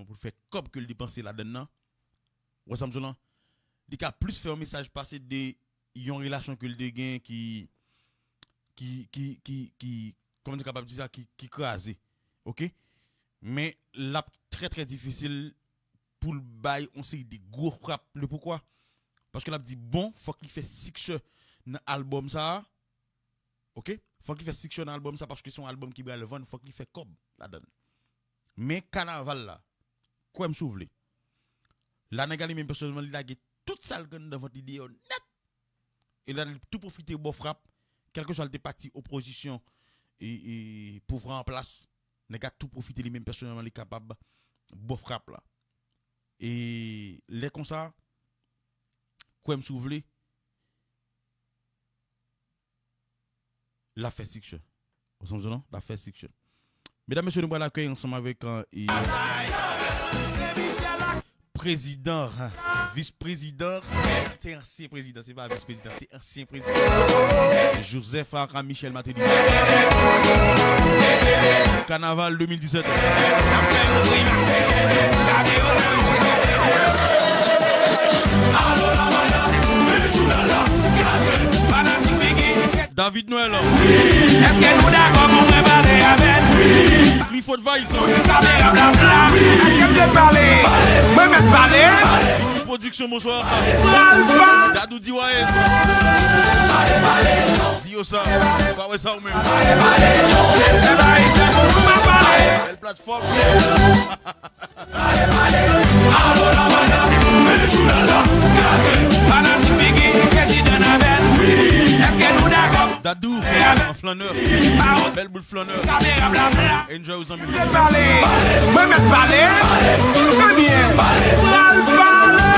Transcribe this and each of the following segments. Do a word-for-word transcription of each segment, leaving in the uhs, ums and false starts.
pou l fè kòb ke l depanse ladann nan. Ou wè sa m di w lan? Li ka plis fè yon mesaj pase de yon relasyon ke l te gen ki, ki, ki, ki, ki, kòman m kapab di sa, ki, ki kraze. Oke? Men l ap trè, trè difisil pou l bay yon seri de gwo frap. Le poukwa? Paske l ap di, bon, fòk li fè siksè nan albòm sa a. Oke? Fòk li fè siksè nan albòm sa, paske se yon albòm ki pral vann, fòk li fè kòb ladan l. Men kanaval la, kwè m si w vle. La nèg la li menm pèsonèlman, li lage tout sa l gen anndan vant li deyò nèt. E la, li tou pwofite ba w frap, kèlkeswa l te pati opozisyon e, e pouvwa an plas, nèg la tou pwofite li menm pèsonèlman, li kapab ba w frap la. E lè konsa, kwè m si w vle, l ap fè siksè. Ou santi non? L ap fè siksè. Medam, mesye, nou pral akèy ansanm avèk, euh, e, prezidan, vis prezidan, se ansyen prezidan, se pa vis prezidan, se ansyen prezidan. Joseph Arca Michel Martelly. Kanaval de mil disèt. David Noël. Èske nou dakò pou mwen pale avè n? Clifford Vice. Kamera bla bla. Èske m dwe pale? Mwen mèt pale? Pwodiksyon, bonswa. Pral pa. Dadou D Y. Di yo sa. Ou pa wè sa ou menm. Bèl platfòm. Fanatik Biggy, prezidan Navel. Èske nou dakò? Dadou, an flannè. Bèl boul flannè. Enjoy ou zanmi. Mwen mèt pale. Trè byen. Pral pale.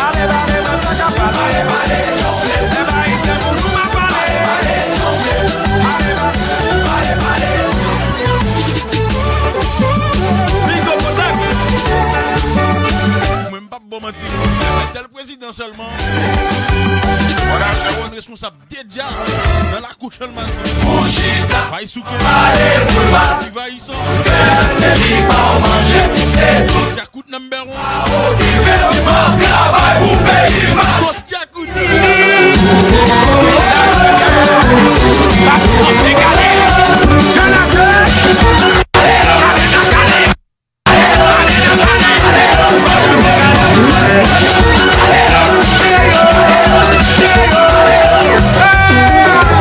Ale pale, mwen pa ka pale. Pèp ayisyen, bonjou, m ap pale. Big up Odax. Mwen m p ap ba w manti. Sèl prezidan sèlman. Konn responsab dedya nan lakou Chanmas. Bay souke. Antivayisan. Djakout number one. Djakout.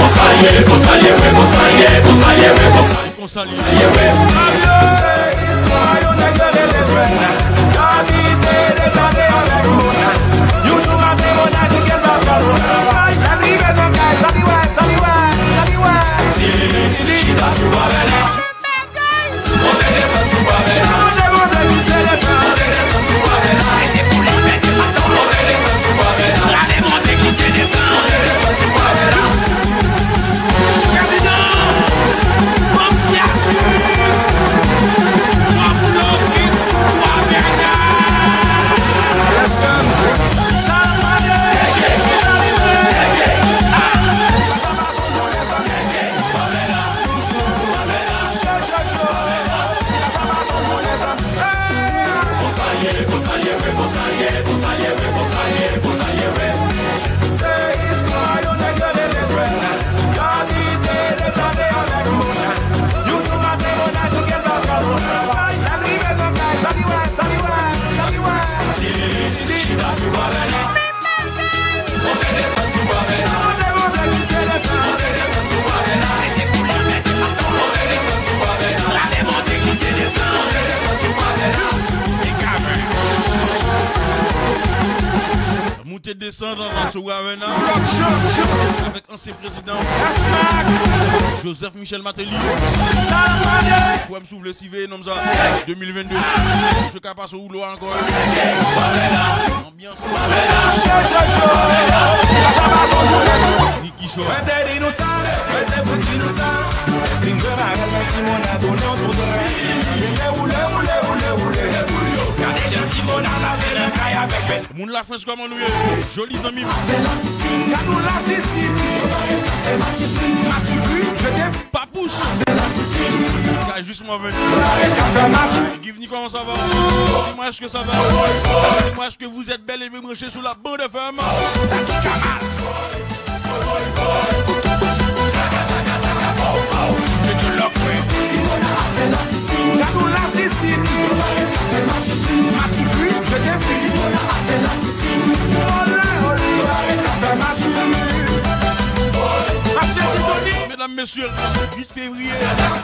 Konsa l ye, konsa l ye, wi, konsa l ye, konsa l ye, wi, konsa l ye. Konsa l ye. Monte desann sou pave la. Monte desann sou pave la. Monte desann sou pave la. Mete koulè, mete baton. Monte desann sou pave la. Rale, monte, glise, desann. Monte desann sou pave la. Prezidan, banm syati. Banm blokis, pwa vèga. Sa mande. Moute desann sou Ravena avèk ansyen prezidan Joseph Michel Martelly. Kwè m si w vle, siveye nonm sa. De mil vennde. Misye ka pase woulo a ankò. Anbyans. Niki Show. Mwen te di nou sa, mwen te pou di nou sa. Vin jwe avèk mwen, Simona, tounen yon tou tren. Vin woule, woule, woule, woule. Gade jan Simona pase nan kay avèk bèl. Moun Lafrans, kòman nou ye? Joli zanmi m. Gadon la sisi. Matifri, je te Papouch. Guys, justement venu. Givni, comment ça va? Dis-moi, est-ce que ça va? Dis-moi, est-ce que vous êtes bel et bien branchés sur la bande F M? Mesdames, messieurs, huit février,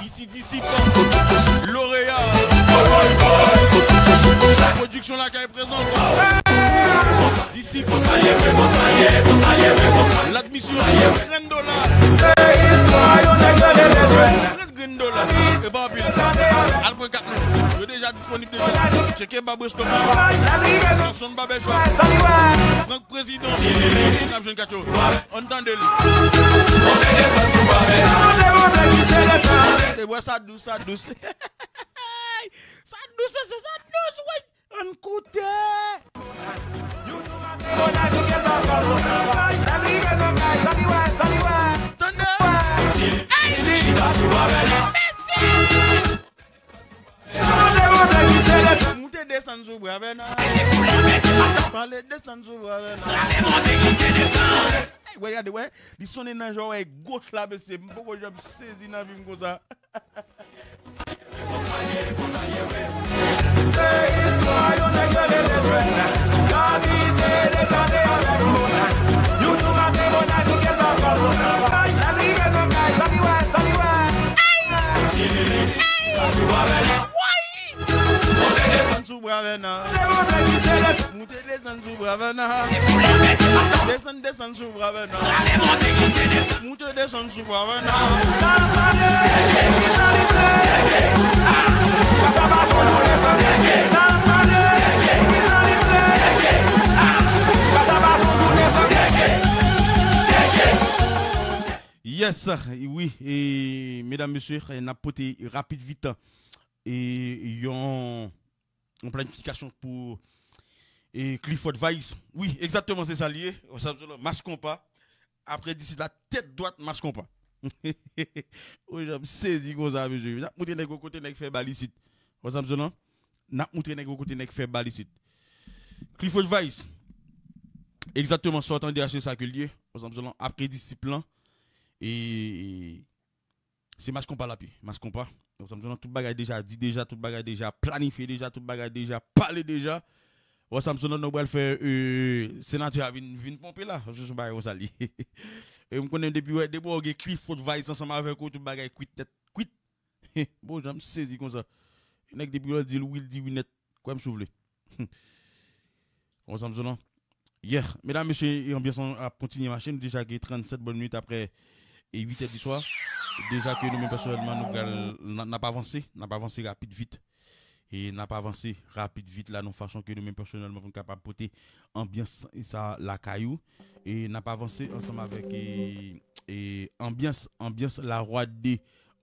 ici Disip, Loreya, pwodiksyon Lakay prezante. Disip, ladmisyon, trant dola. Trant grenn dola. E pa anpil. Al pran kat nou. Yo deja disponib deja. Tcheke Bab Restoran. Johnson Barbershop. Frank Prezidan. N ap jwenn kat yo. Ann tande l. Te bwè sa dous, sa dous. Sa dous, mesye, sa dous, wi. Ann koute. Tande. Ey! Mesye! Moute desann sou bra Bèna. Pale desann sou bra Bèna. Ey, wè, gade, wè. Li sonnen nan jò, wè, goch la, mesye. M poko janm sezi nan vi m konsa. Se istwa yon nèg rele Ledren. L abite dezòde avèk Mona. Yon jou maten, Mona di ke l pa fè l travay. Lè l rive nan kay, sa li wè, sa li wè. Ey! Ey! Woy! Desann sou bra Bèna. Moute desann sou bra Bèna. Desann, desann sou bra Bèna. Moute desann sou bra Bèna. Yes, wi, e, medam, mesye, n ap pote rapid vit, e, yon yon planifikasyon pou, e, Clifford Vice. Wi, egzakteman, se sa l ye. What's up, Zolo? Mas Konpa. Apre Disip la, tèt dwat, Mas Konpa. O, jan m sezi konsa, mesye. N ap moutre nèg yo kote nèg fè bal isit. What's up, Zolo? N ap moutre nèg yo kote nèg fè bal isit. Clifford Vice. Egzakteman, sa w tande a, se sa ke l ye. What's up, Zolo? Apre Disip lan. E, Se Mas Konpa l ap ye, Mas Konpa. Donk, sa m di w, tout bagay deja di deja, tout bagay deja planifye deja, tout bagay deja pale deja. Wè, Samson, nou pral fè, euh, senatè a vin, vin ponpe la. Se yon bagay konsa li. E m konnen depi, wè, depi w gen Clifford Vice ansanm avèk ou, tout bagay kwit nèt, kwit. Bon, jan m sezi konsa. Nèg depi w di l wi, l di wi nèt. Kwè m si w vle. Wè sa m di w lan? Yeah. Medam, mesye, e anbyans lan ap kontinye mache. Nou deja gen trannsèt bòn minit apre e uit è di swa. Deja ke nou menm pèsonèlman, nou pral, n, n ap avanse, n ap avanse rapid vit. E n ap avanse rapid vit la, nan fason ke nou menm pèsonèlman pou n kapab pote anbyans sa lakay ou. E n ap avanse ansanm avèk, e, e anbyans, anbyans la rwa de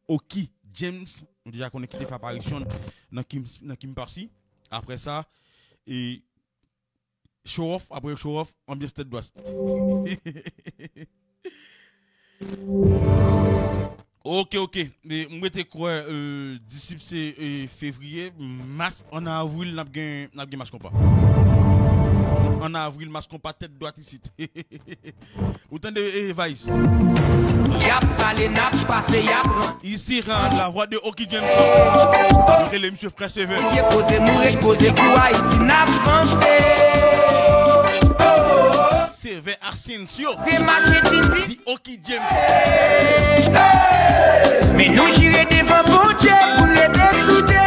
Oki James. Nou deja konnen ki te fè aparisyon nan Kim, nan Kim Pasi. Apre sa, e show off, apre show off, anbyans tèt dwat. Ok, ok. E, m rete kwè, e, Disip se, e, fevriye, mas, an avril, n ap gen, n ap gen mas konpa. An avril, mas konpa, tèt dwat isit. Ou tande, e, Vice? Y ap pale, n ap pase, y ap ranse. Ici, la voix de Oki James. Yo rele misye Frè Sevè. Vye koze, nou ret poze pou Ayiti, n ap vanse. Sevè Asensio. Te mache tindi. Di Oki James. Men nou jire devan Bondye pou n rete soude.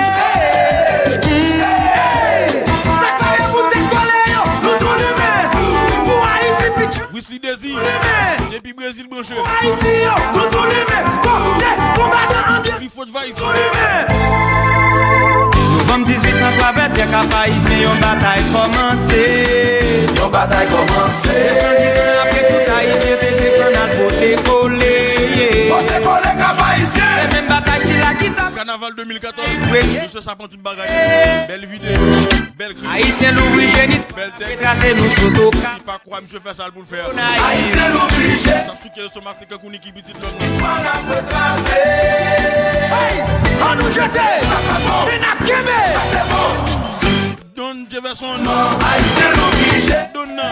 Sa k pare pou tèt kole yo, nou tou limen. Pou Ayiti, pitit. Wisly Désir. Depi Brezil branche. Pou Ayiti yo, nou tou limen. Kote konbatan anbyans. Clifford Vice. Tou limen. Novanm dizuit san twa, vètyè Kap Ayisyen, yon batay kòmanse. Yon batay kòmanse. Desann diz an apre, tout Ayisyen te desann al pote kole. Pote kole Kap Ayisyen. Se menm batay sila ki Kanaval de mil katòz, mesye sa pran tout bagay. Bèl videyo, bèl klip, Ayisyen louvri je n, bèl tèks. Trase nou sou tou. Ki pa kwa misye fè sa l pou l fè. Ayisyen louvri je n. Sa souke lestomak li kankou Niki pitit lòm. Istwa n ap retrase. Hey! Ann nou jete! Men n ap kenbe! Don Jefferson. Ayisyen louvri je n. Don nan.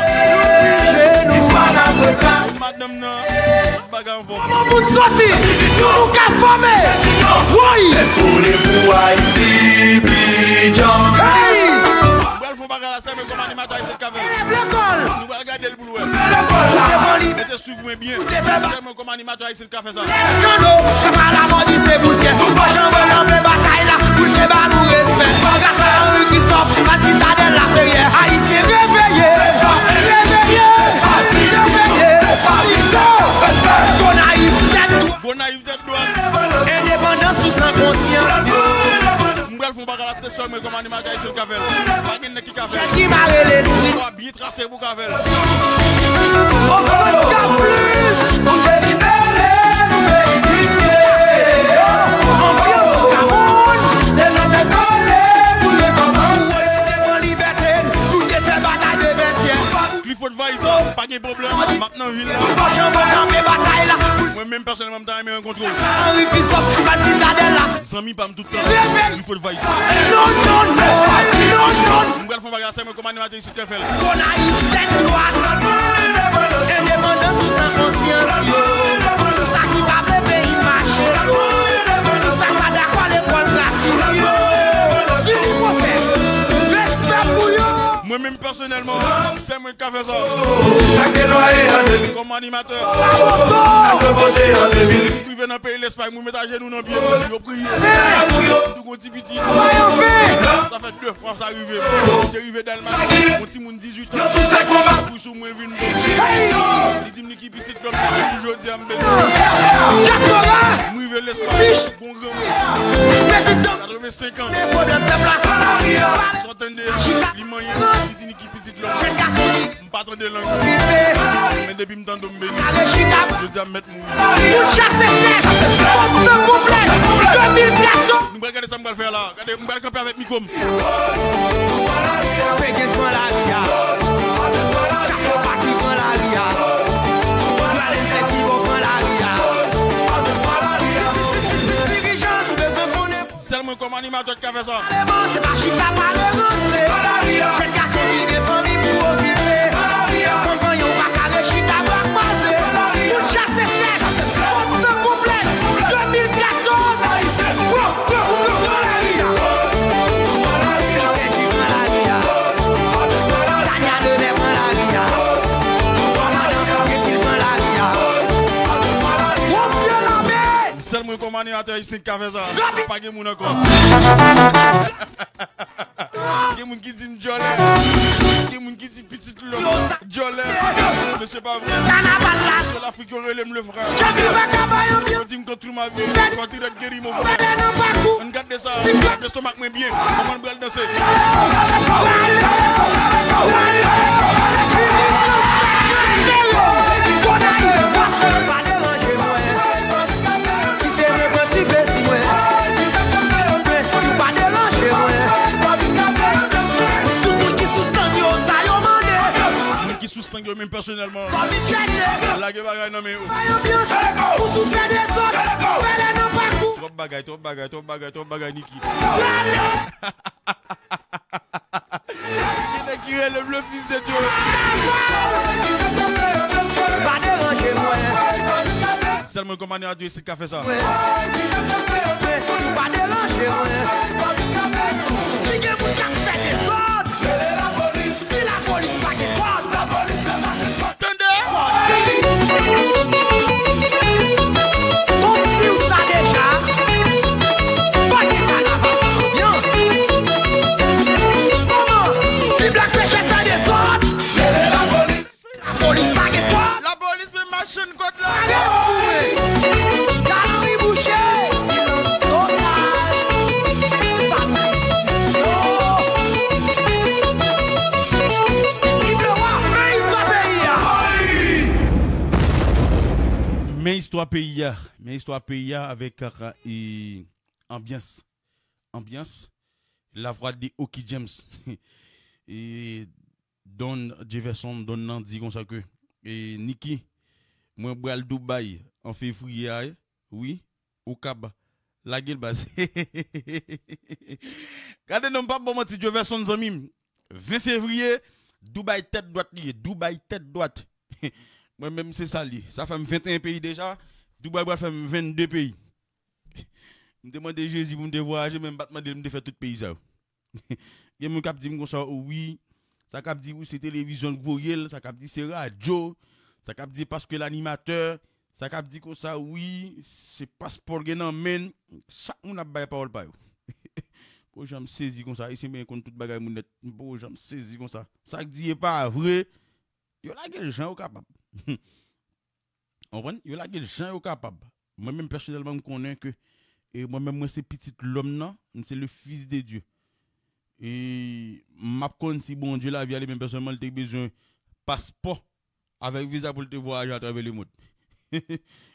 Istwa n ap retrase. Madanm nan. Bagay anfòm. Kòman moun soti? Yon nou ka fòme. Woy! Pou li pou Ayiti, pi djanm. Hey! Mwen pral fè yon bagay la, sèlman kòm animatè Ayisyen k ap fè l. Elèv lekòl. Nou pral gade l pou l wè. Elèv lekòl. Mete swiv mwen byen. Sèlman kòm animatè Ayisyen k ap fè sa. Kado, kapa la mòdi se pousyè. Bon, jan mwen lanme batay la, pou l te ba nou respè. Gras a Henri Christophe, bat Sitadèl la Ferrière. Ayisyen reveye, reveye, reveye. Gonayiv tèt dwat. Gonayiv tèt dwat. Endepandans ou san konsyans. Mwen pral fè yon bagay la, se sèl mwen kòm animatè Ayisyen k ap fè l. Pa gen nèg ki ka fè l. Ki mare lespri. Trase pou ka fè l. Clifford Vaiz, pa gen pwoblèm, m ap nan vil la. Mwen menm pèsonèlman, m ta renmen rankontre w. Zanmi pa m tout tan, Clifford Vaiz. Non, non, non, non, non. M pral fè yon bagay, se mwen kòm animatè isit k ap fè l. Gonayiv tèt dwat. Endepandans ou san konsyans yo. Pou sa ki pa vle peyi mache yo. Pou sa pa dakò lekòl gratis yo. Fini pwofèt. Respè pou yo. Mwen menm pèsonèlman, se mwen k ap fè sa. Kòm animatè. Mwen rive nan peyi Lespay, mwen met ajenou nan pye m, yo priye. Tou gon ti pitit. Sa fè de fwa sa rive m. Mwen te rive Dèlma, yon timoun dizuit an. Pou sou mwen vin bon. Li di m li ki pitit lòm, jodi a m beni. M rive Lespay, gon granmoun. Katrevensenk an. Sa w tande a, li manyen, li di ni ki pitit lòm. M pa tande lang. Men depi m tande w, m beni. Jodi a, m mèt mouri. Moun chase tèt, kont san konplèks, de mil katòz. Nou pral gade sa m pral fè la. Gade, m pral kanpe avèk mikwo m. Pegez pran lari a. Chapo Pati pran lari a. Valen Sesibo pran lari a. Dirijan, si w bezwen konnen. Sèl mwen kòm animatè ki ka fè sa. Pale bon, se pa chita pale bon, se jèn gason ki gen fanmi pou okipe. Konprann yo pa ka rechita bra kwaze. Moun chase tèt, kont san konplèks, de mil katòz. Pran, pran, pran, pran lari a. Pèdi pran lari a. Tania Lemè pran lari a. Madan Fòkesi pran lari a. Yon vye lame. Sèl mwen kòm animatè isit ka fè sa. Pa gen moun ankò. Gen moun ki di m djòlè. Gen moun ki di pitit lòm djòlè. Men se pa vre. Se Lafrik yo rele m le frè. Yo di m contre ma vie. Patriyòt geri mon frè. Ann gade sa. Lestomak mwen byen. Kòman m pral danse? Kite nenpòt ti plezi mwen. Si w pa deranje mwen. Tout moun ki sou stand yo, sa yo mande. Moun ki sou stand yo, menm pèsonèlman. Fò vin chèche. Lage bagay nan men yo. Bay anbyans. Ou sou fè dezòd. Pèlen nan pakou. Twòp bagay, twòp bagay, twòp bagay, twòp bagay, Niki. Gen nèg ki rele m le fils de Dieu. Pa deranje mwen. Sèl mwen kòm animatè isit ka fè sa. Si pa deranje mwen. Si gen moun k ap fè dezòd, si lapolis pa gen kòd, tande! Ou di w sa deja. Pa gen kanaval san anbyans. Kòman? Si Black Pechè fè dezòd, lapolis pa gen kòd. Lapolis men machann kòd la. Gade yon goumen. Gary Boucher. Silans total. Pa gen institisyon. Viv le roi. Men istwa peyi a. Men istwa peyi a. Men istwa peyi a avèk, e, Anbyans. Anbyans. Lavwa de Oki James. E Don Jefferson, Don nan di konsa ke, e Niki, mwen pral Dubai an fevriye a, wi, ou kab lage l baz. Gade non, m p ap ba w manti, Jefferson zanmi m. Ven fevriye, Dubai tèt dwat li ye, Dubai tèt dwat. Mwen menm se sa li. Sa fè m venteyen peyi deja, Dubai pral fè m vennde peyi. M te mande Jezi pou m te vwayaje, men m pa t mande l m te fè tout peyi sa yo. Gen moun k ap di m konsa, wi, sa k ap di wi se televizyon k voye l, sa k ap di se radyo, sa k ap di paske l animatè, sa k ap di konsa, wi, se paspò l gen nan men l. Chak moun ap bay pawòl pa yo. M poko janm sezi konsa, Ayisyen byen konn tout bagay moun nèt. M poko janm sezi konsa. Sa k di e pa vre, yo lage l jan yo kapab. Ou konprann? Yo lage l jan yo kapab. Mwen menm pèsonèlman, m konnen ke, e mwen menm, mwen se pitit lòm nan, m se le fils de Dieu. E m ap konn si Bondye lavi a li menm pèsonèlman, li te bezwen paspò avèk viza pou l te vwayaje atravè lemond.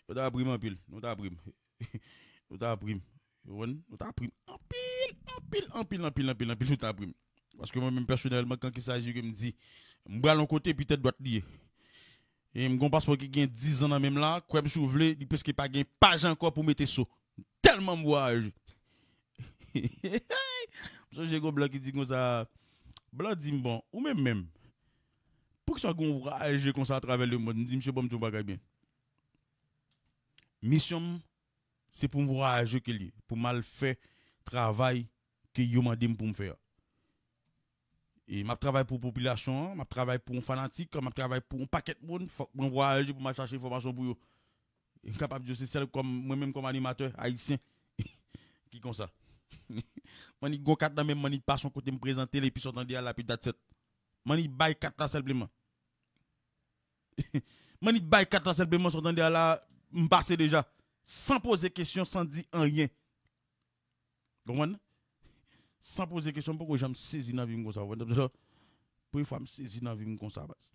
Yo ta pri m anpil. Nou ta pri m. Nou ta pri m. Ou konprann? Nou ta pri m anpil, anpil, anpil, anpil, anpil, anpil, nou ta pri m. Paske mwen menm pèsonèlman, kan ki saji ke m di, m pral yon kote, epi tèt dwat li ye. E m gon paspò ki gen diz an nan men m la, kwè m si w vle, li prèske pa gen paj ankò pou mete so. Tèlman m vwayaje. M sonje gon blan ki di konsa, blan di m, bon, ou menm menm, poukisa w gen yon vwayaje konsa atravè lemond? M di, misye, ban m di yon bagay byen. Misyon m, se pou m vwayaje ke l ye, pou m al fè travay ke yo mande m pou m fè a. E m ap travay pou popilasyon an, m ap travay pou yon fanatik, m ap travay pou yon pakèt moun, fòk mwen vwayaje pou m al chache enfòmasyon pou yo. E m kapab di yo se sèl kòm, mwen menm kòm animatè ayisyen ki konsa. Mwen ni gon kat nan men m, mwen ni pase yon kote m prezante l, epi sa w tande a la, epi that's it. Mwen ni bay kat la senpleman. Mwen ni bay kat la senpleman, sa w tande a la, m pase deja. San poze kesyon, san di anyen. Konprann? San poze kesyon, m poko janm sezi nan vi m konsa. Ou konprann? Premye fwa m sezi nan vi m konsa, baz.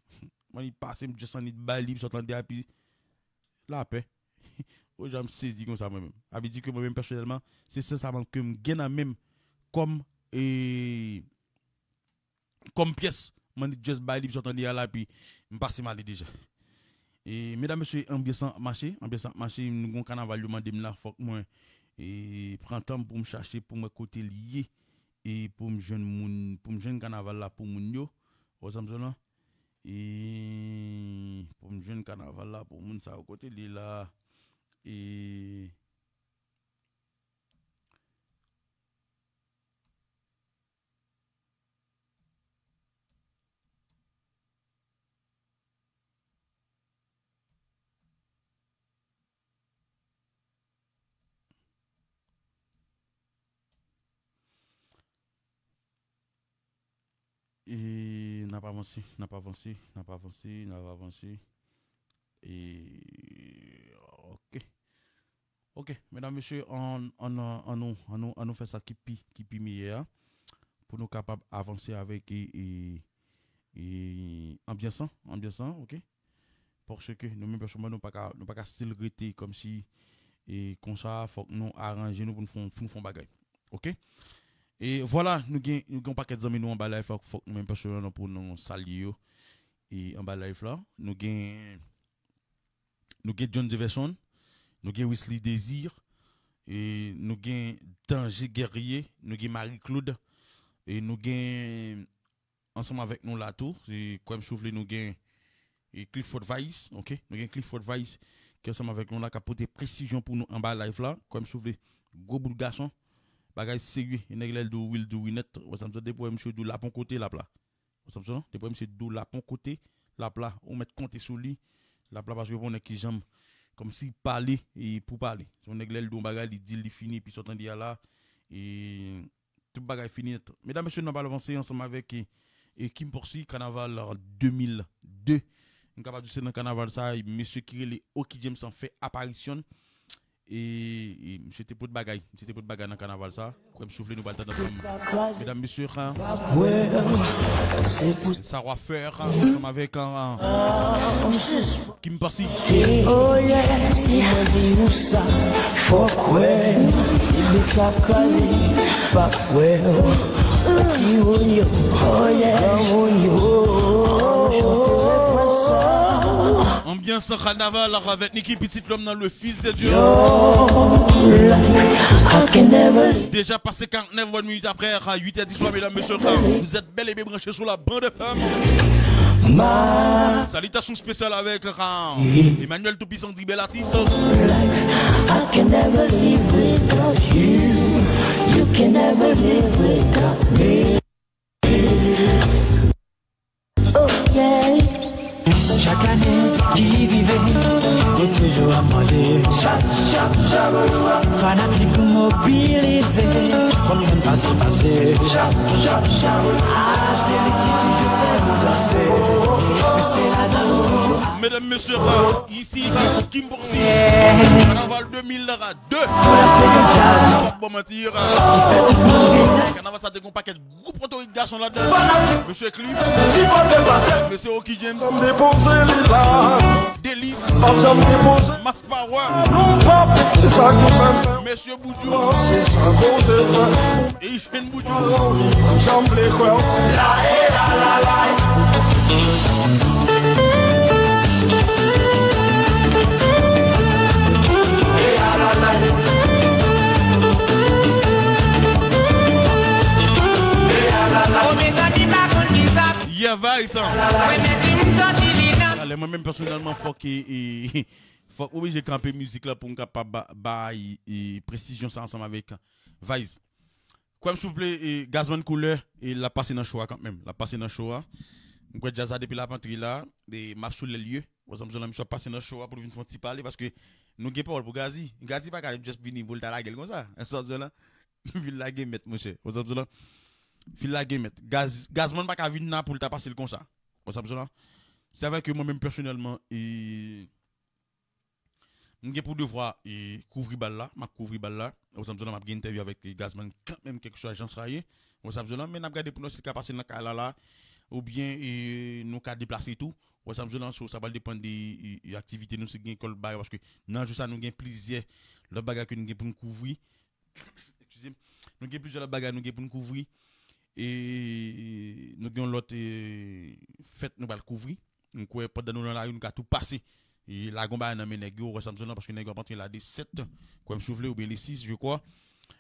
Mwen li pase, m just annik bay li, sa w tande a, epi lapè. Ou janm sezi konsa mwen menm. Sa vle di ke mwen menm pèsonèlman, se sèl sa menm ke m gen nan men m kòm, e, kòm pyès. Mwen li just bay li, sa w tande a la, epi m pase m ale deja. E, medam, mesye, anbyans lan ap mache, anbyans lan ap mache, nou gon kanaval yo mande m la, fòk mwen, e, pran tan m pou m chache, pou m wè kote l ye, e pou m jwenn moun, pou m jwenn kanaval la pou moun yo. Ou wè sa m di w lan? E pou m jwenn kanaval la pou moun sa yo, kote l ye la? E E n ap avanse, n ap avanse, n ap avanse, n ap avanse. E, ok. Ok, medam, mesye, ann, ann, ann nou, ann nou, ann nou fè sa ki pi, ki pi meyè a, pou nou kapab avanse avèk, e, e, e, anbyans lan, anbyans lan, ok? Paske nou menm pèsonèlman, nou pa ka, nou pa ka still rete kòmsi, e, konsa, fòk nou aranje nou pou nou fè, pou nou fè yon bagay. Ok? E vwala, nou gen, nou gen yon pakèt zanmi nou anba live la, fòk nou menm pèsonèlman pou nou salye yo. E anba live la, nou gen, nou gen John Jefferson, nou gen Wesley Désir, e nou gen Danger Guerrier, nou gen Marie Claude, e nou gen ansanm avèk nou la tou, se kwè m si w vle, nou gen, e, Clifford Vice, ok? Nou gen Clifford Vice ki ansanm avèk nou la, k ap pote presizyon pou nou anba live la, kwè m si w vle, gwo bout gason, bagay serye, e nèg lè l di w wi, l di w wi nèt, ou wè sa m di w, depi w wè misye di w l ap yon kote, l ap la. Ou wè sa m di w lan? Depi w wè misye di w l ap yon kote, l ap la, ou mèt konte sou li, l ap la paske w pa yon nèg ki janm, kòmsi pale, e pou pale. Se yon nèg lè l di w yon bagay, li di l, li fini, epi sa w tande a la, e tout bagay fini nèt. Medam, mesye, n ap al avanse ansanm avèk, e, e Kim Porsy, kanaval de mil de. M kapab di se nan kanaval sa, mesye ki rele Oki James an fè aparisyon l. E, e misye te pot bagay. Misye te pot bagay nan kanaval sa. Kwè m soufle, nou pral tande ansanm. Medam, mesye, hein, sa w ap fè, hein, ansanm avèk, hein, hein, Kim Passy. Oh yeah, si mwen di ou sa, fò kwè. Si beat sa kraze, pa kwè. Ti Wonyo, oh yeah, Gran Wonyo. Anbyans kanaval avèk Niki Pitit Lòm nan le Fils de Dieu. Deja pase karant-nèf bòn minit apre, à huit heures du soir, mesdames, messieurs, vous êtes bel et bien branchés sur la bande F M. Salutations spéciales avec, euh, Emmanuel Toupisan, di bèl atis. I can never live without you. You can never live without me. Oh yeah. Chak ane ki rive, yo toujou ap mande. Chak, chak, chak. Fanatik mobilize, konbyen pase pase. Chak, chak, chak. Ah, se li ki toujou fè nou danse. Men se ladan nou toujou. Mesdames, messieurs, ici, Kim Boursi. Kanaval deux mille deux. Sou la sèn jazz. Bon, manti, kanaval sa te gon pakèt gwo pòtorik gason ladan. Mesye Cliff. Mesye Oki James. Delis. Max Power. Mesye Boudjou. Eugène Boudjou. Yeah, Vice. Alè, mwen menm pèsonèlman, fòk, e, e, fòk oblije kanpe mizik la pou m kapab ba, bay, e, presizyon sa ansanm avèk Vice. Kwè m souple, e, Gazman Koulè, e, l ap pase nan show a kanmenm. L ap pase nan show a. M kwè djaz la depi l ap antre la, e, m ap sou lè l ye. Ou sa m di w la, misye ap pase nan show a pou l vin fè yon ti pale, paske nou gen pawòl pou Gazi. Gazi pa ka just vini pou l ta lage l konsa. Ou sa m di w la? Vin lage mèt, monchè. Ou sa m di w la? Vin lage mèt. Gaz, Gazman pa ka vin la pou l ta pase l konsa. Ou sa m di w la? Se avèk yo mwen menm pèsonèlman, e, m gen pou devwa, e, kouvri bal la, m ap kouvri bal la. Ou sa m di w la, m ap gen entèvyou avèk, e, Gazman kanmenm, kèlkeswa jan sa ye. Ou sa m di w la, men n ap gade pou n wè si l ka pase nan kay la la, oubyen, e, nou ka deplase tou. Ou sa m di w la, so, sa pral depann de, e, e, aktivite nou, si gen kèk lòt bagay, paske nan jou sa, nou gen plizyè lòt bagay ke nou gen pou n kouvri. Eskize m. Nou gen plizyè lòt bagay nou gen pou n kouvri. E nou gen yon lòt, e, fèt nou pral kouvri. M kwè pandan nou nan lari, nou ka tou pase. E lage yon bagay nan men nèg yo, ou wè sa m di w la, paske nèg yo ap antre la de sèt, kwè m si w vle, oubyen le sis, je crois.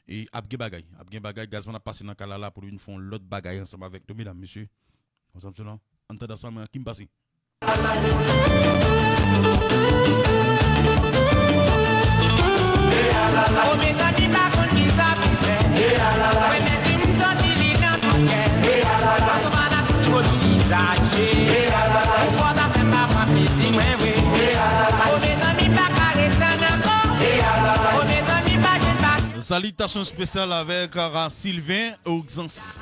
E ap gen bagay, ap gen bagay, Gazman ap pase nan kay la la pou l vin fè yon lòt bagay ansanm avèk nou, medam, mesye. Ou wè sa m di w la? An atandan sa, mwen, Kim Passy. Salutations spéciales avec, euh, Sylvain Auxence.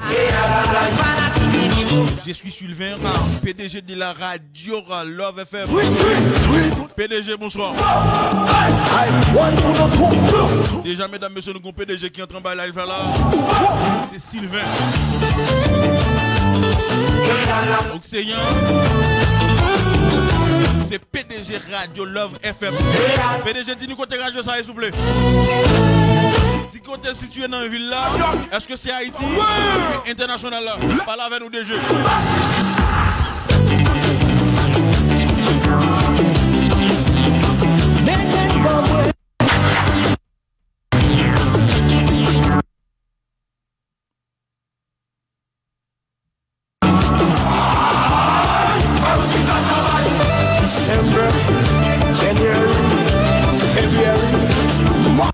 Je suis Sylvain, P D G de la radio, euh, Love F M. P D G, bonsoir. Déjà, medam, mesye, nou gon P D G ki antre anba live la. Se Sylvain. Donk, se yon, se P D G Radio Love F M. P D G, di nou kote radyo sa ye, souple. Di kote l sitiye nan vil la. Èske se Ayiti? Entènasyonal la. Pale avè nou, D G. December, January, February, March.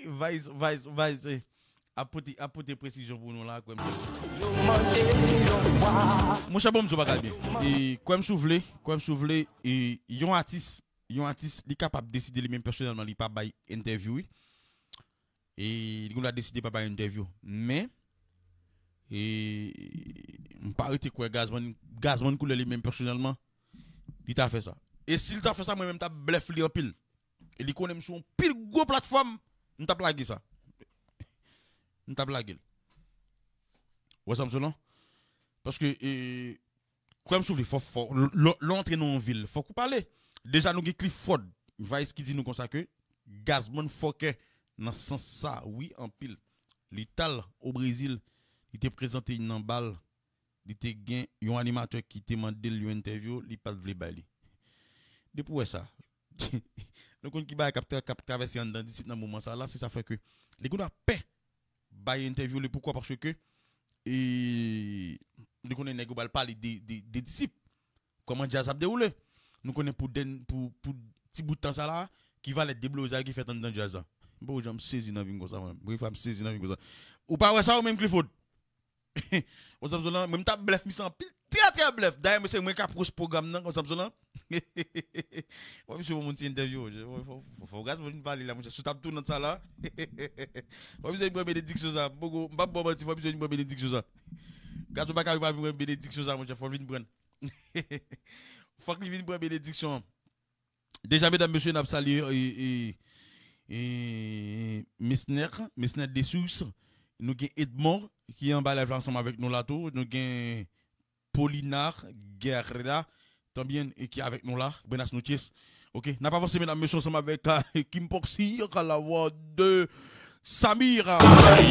Vice, Vice, Vice, eh, ap pote, ap pote presizyon pou nou la, kwè m. Monchè, bon, m di w bagay byen. E, kwè m si w vle, kwè m si w vle, e, yon atis yon atis, li kapab deside li menm pèsonèlman, li pa bay entèvyou, wi. E li konn deside pa bay entèvyou. Men, e, m pa rete kwè Gazman, Gazman Koulè li menm pèsonèlman, li ta fè sa. E si l ta fè sa, mwen menm m t ap blèf li anpil. E li konnen m sou yon pil gwo platfòm, m t ap lage sa. M t ap lage l. Ou wè sa m sou lan? Paske, e, kwè m sou li, fò, fò, lè, lè w antre nan yon vil, fòk ou pale. Deja nou gen Clifford Vice ki di nou konsa ke Gazman fòkè nan sans sa, wi, anpil. Li t al o Brezil, li te prezante nan bal, li te gen yon animatè ki te mande l yon entèvyou, li pa t vle bay li. Depi w wè sa, nou konn ki bagay k ap tra-, k ap travèse anndan disip nan moman sa la, se sa fè ke li konn ap pè bay entèvyou li. Poukwa? Paske, e, li konnen nèg yo pral pale de, de, de disip. Kòman djaz ap dewoule? Nou konnen pou dèn-, pou, pou ti bout tan sa la, ki valè deblozay ki fèt anndan djaz la. M poko janm sezi nan vi m konsa, mwen. Mwen, m sezi nan vi m konsa. Ou pa wè sa ou menm, Clifford? Ou sa m sou lan, mwen, m t ap blèf misye anpil, trè, trè blèf. Dayè, mwen, se mwen k ap host pwogram nan, ou sa m sou lan. Wè, misye, bon, moun ti entèvyou, fò, fò, fò, fò Gazman vin pale la, monchè. Si w t ap tou nan sa la, fò misye vin pran benediksyon sa. M poko, m p ap ba w manti, fò misye vin pran benediksyon sa. Gazman pa ka pa vin pran benediksyon sa, monchè, fò l vin pran. Fòk li vin pran benediksyon an. Deja, medam, mesye, n ap salye, e, e, e, Mesner, Mesner Dessources. Nou gen Edmond ki anba live la ansanm avèk nou la tou. Nou gen Paulina Guerra, tanbyen, e ki avèk nou la. Buenas noches. Ok, n ap avanse, medam, mesye, ansanm avèk, ah, Kim Poxy, la voix de Samira.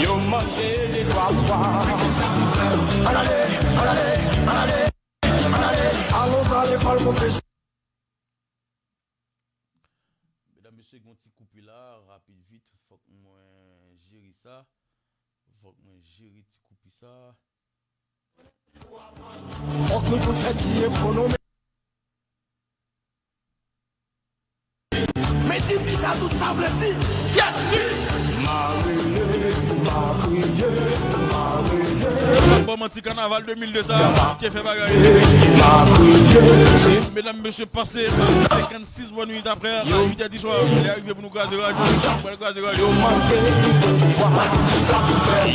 Yo mande de twa fwa. Ann ale, ann ale, ann ale, ann ale. Alon pral lekòl pwofesè. Medam, mesye, gen yon ti koupe la, rapid, vit, fòk mwen jere sa. Fòk mwen jere ti koupe sa. Fòk nou tout fè ti ekonomi. Men di m kisa tout sa vle di. Yes, sir. Marie, Marie, Marie. Bon, manti, kanaval de mil de sa, te fè bagay. Medam, mesye, pase senkannsis bon minit apre uit è di swa, lè a rive pou nou kraze radyo. Pou nou kraze radyo.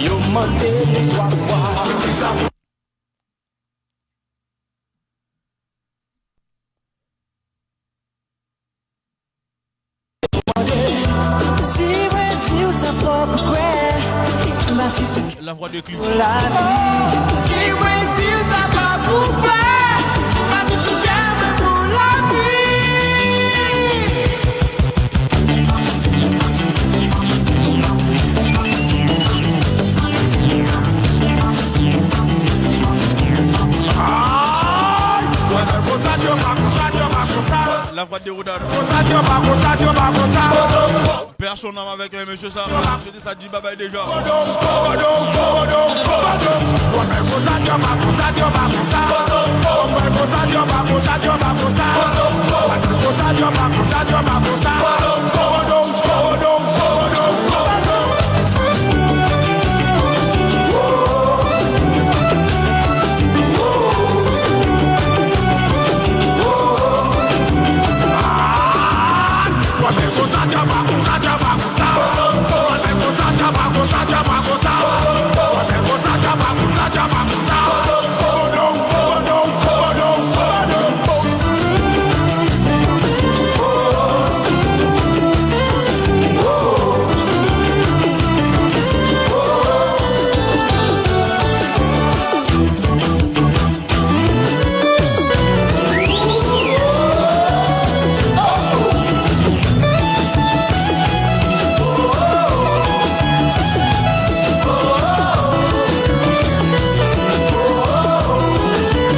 Yo mande li twa fwa. Si mwen di w sa fò pou kwè, m asiste. La voix de Cliff. Pou lavi. Si mwen di w sa fò pou kwè, m asiste pou lavi. La voix de Rodolphe. Pèsonèlman avèk, euh, mesye sa. Se te sa di babay deja.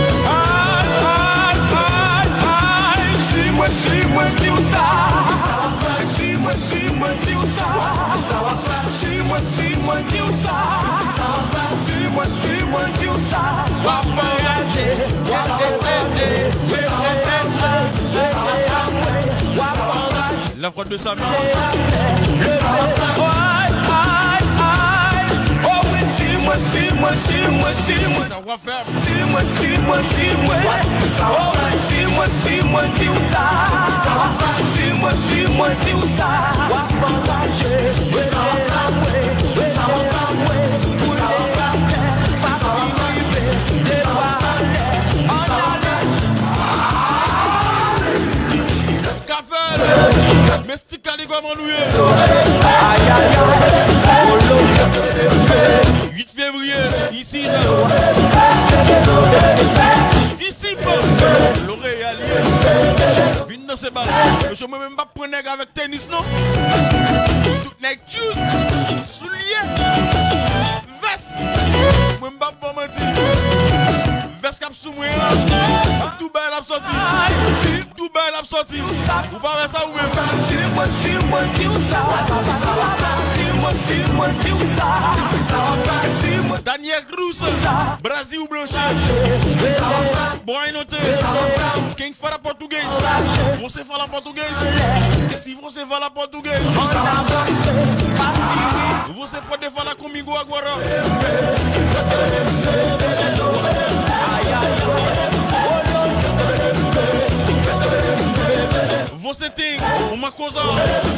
Ay, ay, ay, ay, si mwen, si mwen di w sa, si mwen, si mwen di w sa, si mwen, si mwen di w sa, si mwen, si mwen di w sa, w ap anraje, w ap repete, repete, repete, w ap anraje. La voix de Samy. Ay, ay, ay. Oh wi, si mwen, si mwen Si mwen, si mwen, sa w ap fè m. Si mwen, si mwen, si mwen, oh, si mwen, si mwen di w sa. Si mwen, si mwen di w sa, w ap anraje. Rele la mwen, rele la mwen, pou lè tè pa fin rive, de twa lè, ann ale. Ka fè l. Mestika li kòman nou ye? Uit fevriye, isi la. Disip L'Oréal ye. Vin danse bal. Mesye, mwen menm m p ap pran nèg avèk tenis non. Tout nèg tjous, soulye, vès. Mwen m p ap ba w manti. Vès k ap sou mwen an, tout bagay l ap sòti. Tout bagay l ap sòti. Ou pa wè sa ou menm? Si mwen, si mwen di w sa. Si mwen, si mwen di w sa. Si mwen. Daniel Cruz, Brasil Blanche, Boy Note, King Fada Português, você fala português? Se você fala português, você pode falar comigo agora. Você tem uma coisa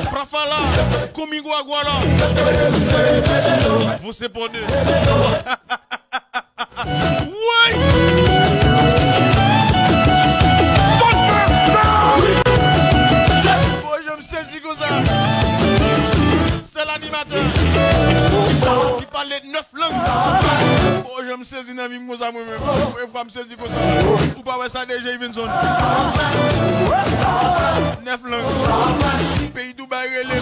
pra falar comigo agora. Você pode. Woy! Bon, jan m sezi konsa. Sèl animatè ki pale nèf lang. Bon, jan m sezi nan vi m konsa mwen menm. Premye fwa m sezi konsa. Ou pa wè sa deja, Evenson? Nèf lang. Peyi Dubai rele m,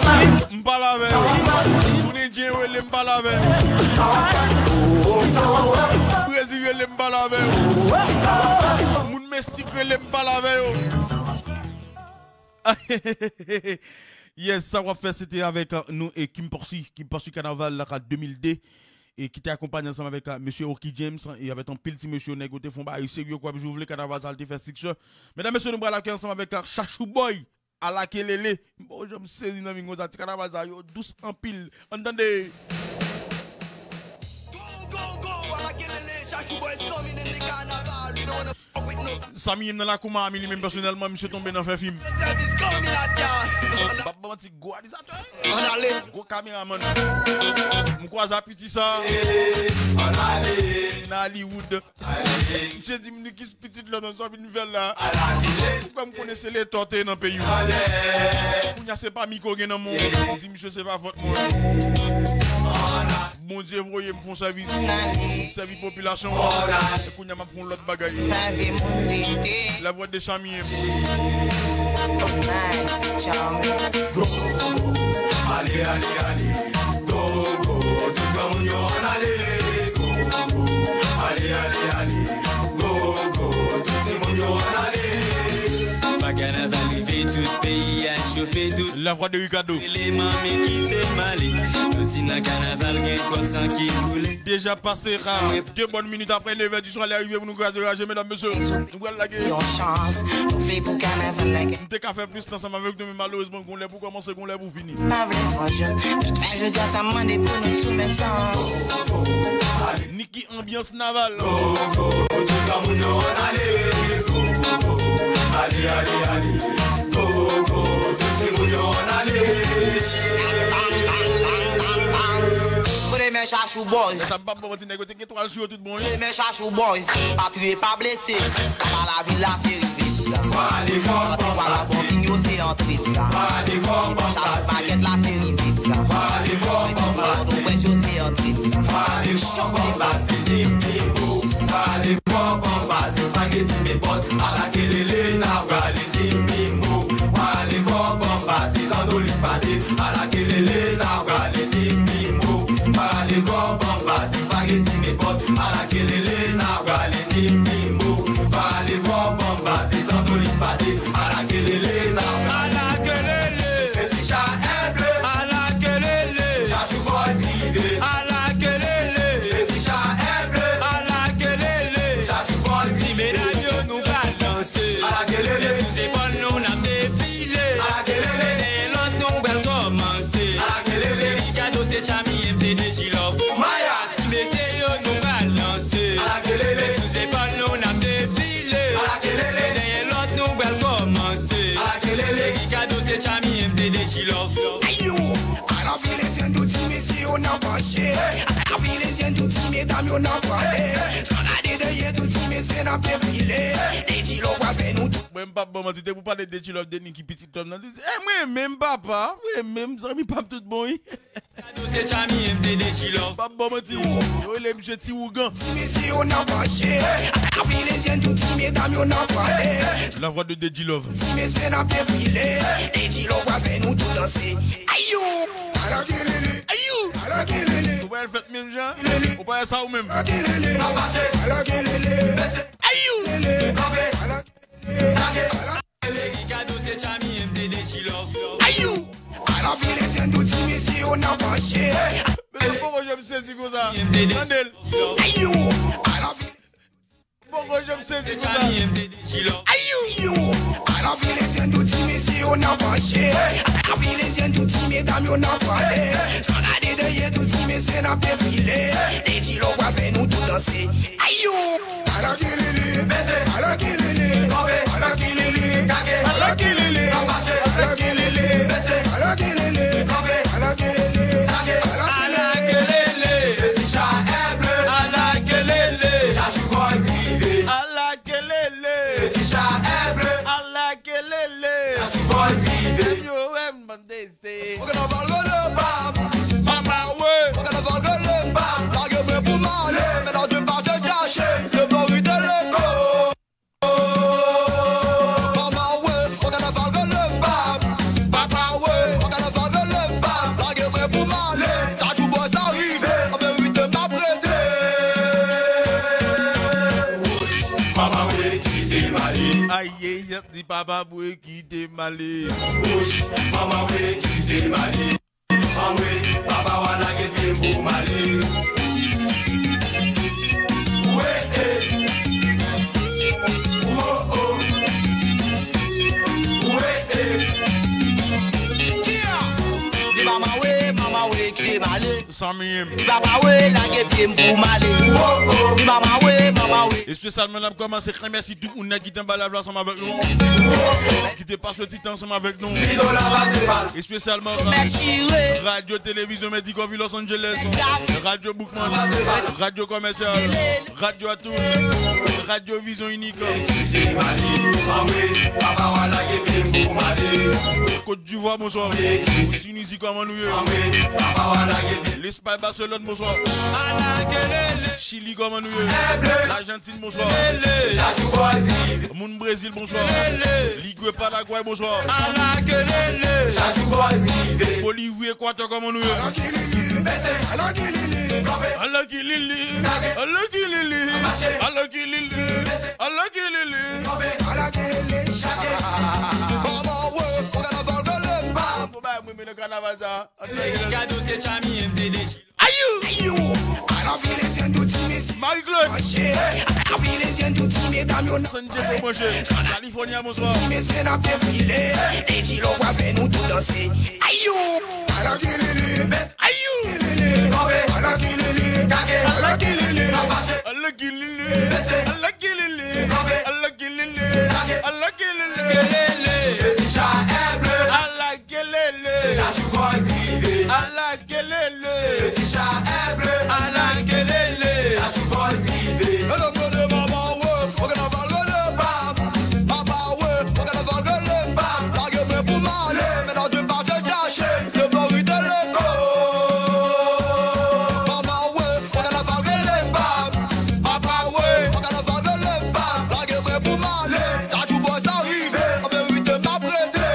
m pale avè yo. Moun Endyen rele m, m pale avè yo. Brezil rele m, m pale avè yo. Moun Mesik rele m, m pale avè yo. Yes, sa w ap fè, se te avèk, euh, nou e Kim Porsy, Kim Porsy Kanaval la ka de mil de, e ki te akonpanye ansanm avèk, euh, mesye Oki James, e avèk anpil ti mesye, nèg yo te fè yon bagay serye, kwa, jouvle kanaval sa, l te fè siksè. Medam, mesye, nou pral lakay ansanm avèk, euh, Chachou Boy, Alakelele. Bon, jan m sezi nan vi m konsa, ti kanaval sa yo dous anpil. Ann tande. Go, go, go, Alakelele, Chachou Boy is coming in the carnival. We don't wanna fuck with no Samy menm nan lakou Miami, li menm pèsonèlman, misye tonbe nan fè fim. Service coming at ya. M p ap manti, gwo realizatè. Ann ale. Gwo kameramann. M kwaze a piti sa. Ann ale. Nan Hollywood. Misye di m, "Nikis, pitit la nan sa vin fè la." Poukwa m konnen se Leta w te ye nan peyi w? Kounye a se pa mikwo gen nan men w. M di misye se pa fòt mwen. Bondye voye m fè yon sèvis. M sèvi popilasyon an. E kounye a m ap fè yon lòt bagay. La voix de Samy. Nice, Charmy. Go, ale, ale, ale. Go, go, tout granmoun yo ann ale. Go, go, ale, ale, ale. Go, go, tout timoun yo ann ale. Pa kanaval rive, tout peyi a chofe, tout La voix de Ricardo. Eleman, men kite m ale. Soti nan kanaval, gen kòb san ki koule. Deja pase a de bòn minit apre nèf è di swa, lè rive pou nou kraze raje, medam, mesye. Nou pral lage. Yon chans, nou fè pou kanaval la. M te ka fè plis ansanm avèk nou, men malerezman, gon lè pou kòmanse, gon lè pou fini. Pa vle fò jwenn, men pa jodi a sa m mande pou nou sou menm san. Niki Anbyans Naval. Go, go, tout granmoun yo ann ale. Go, go, go, ale, ale, ale. Go, go, tout timoun yo ann ale. Kote men Chachou Boys? Sa m p ap ba w manti, nèg yo te gen twal sou yo tout bon, wi. Kote men Chachou Boys? Pa touye, pa blese. Kaba lavil la, se rive sa. Kote pral bon fin yo, se antre sa. Kote men Chachou Market la, se rive sa. Kote pral bon pwès yo, se antre sa. Chante ba. Pale kòb anba, se spageti men pòt, alakelele n a prale Zimimbo. Pale kòb anba, se zandolit pate, alakelele n a prale Zimimbo. Pale kòb anba, se spageti men pòt, alakelele n a prale Zimimbo. Pale kòb anba, se zandolit pate, alakelele n a prale. Alakelele. Feticha Alakelele. Chachou Boys rive. Alakelele. Feticha Eble. Alakelele. Chachou Boys rive. Ti medam yo nou pral danse. Alakelele. Sou zepòl nou n ap defile. Alakelele. Gen lòt nou pral kòmanse. Alakelele. Ricardo se Chami M C D G Love. Maya. Ti mesye yo nou pral Anpil Endyèn, tout ti medam yo nan pwale. San gade dèyè, tout ti mesye n ap defile. Deji Love pral fè nou tou. Mwen m p ap ba w manti, depi w pale de Deji Love, de Niki pitit lòm nan, e mwen menm papa, mwen menm zanmi p ap tout bon wi. Gado se Tchami, M C Deji Love. M p ap ba w manti, yo rele misye ti wougan. Ti mesye yo nan panche. Anpil Endyèn, tout ti medam yo nan pwale. La voix de Deji Love. Ti mesye n ap defile. Deji Love pral fè nou tou danse. Ayou! Ala kelele. Ayou! Ala kelele. Ou pa al fèt menm jan? Ou pa al sa ou menm? Ala kelele. Ala kelele. Ayou! Ala kelele. Ala kelele. Gado se Tchami, M C Deji Love. Ayou! Ala anpil Endyèn, tout ti mesye yo nan panche. Men m poko janm sezi konsa. Tande l. Ayou! Ala anpil Poko janm sezi konsa. Ayou! Ayou! Ala anpil Endyèn, tout ti mesye yo nan panche. Anpil Endyèn, tout ti medam yo nan pwale. San gade dèyè, tout ti mesye n ap defile. Deji Love pral fè nou tou danse. Ayou! Ala kelele, ala kelele, ala kelele, ala kelele, ala kelele, ala kelele, ala kelele, ala kelele. Ala kelele, ala kelele, Jajou Boys rive. Ala kelele, Ti Cha è ble. Ala kelele, Jajou Boys rive. Yo, M D C. Fò kanaval rele pam, papa we. Fò kanaval rele pam, lage mwen pou m ale. Mennaj mwen pa jan chache, le mori de leko. Mama we, fò kanaval rele pam. Papa we, fò kanaval rele pam. Lage mwen pou m ale. Jajou Boys la rive, an verite m ap rete. Mama we, kite m ale. Aye, di papa we, kite m ale. Wouch, mama we, kite m ale. Anmwe, papa w a lage pye m pou m ale. Wee, eh. Wo, oh. Wee, eh. Di mama we, mama we, kite m ale. Di papa we, lage pye m pou m ale. Wo, oh. Di mama we, mama we. Espesyalman, n ap kòmanse remèsye tout moun nan ki te anba live la ansanm avèk nou. Ki te pase ti tan ansanm avèk nou. Espesyalman, Radyo Televizyon Medicove Los Angeles, Radyo Boukman, Radyo Komèsyal, Radyo Atout, Radyo Vizyon Inik, Kot Divwa, bonswa. Tinizi, kòman nou ye? Lespay, Baselòn, bonswa. Chili, kòman nou ye? Lajantin, bonswa. Moun Brezil, bonswa. Ligwe, Paragway, bonswa. Bolivi, Ekwatè, kòman nou ye? Ala kilili, ala kilili, ala kilili, ala kilili. Bon, ba mwen, men nan kanaval sa. Ayou! Marie Claude. San Diego, monchè. California, bonswa. Ayou! Ayou! Ala kilele, ala kilele, ala kilele, ala kilele, ala kilele, ala kilele. Ala kelele. Ala kelele. Ala kelele. Hello, brother, mama, wo. Fò kanaval rele pam. Papa, wo. Fò kanaval rele pam. Lage mwen pou m ale. Mennaj mwen pa jan chache. Le mori de leko. Mama, wo. Fò kanaval rele pam. Papa, wo. Fò kanaval rele pam. Lage mwen pou m ale. Jajou Boys la rive. An verite, m ap rete.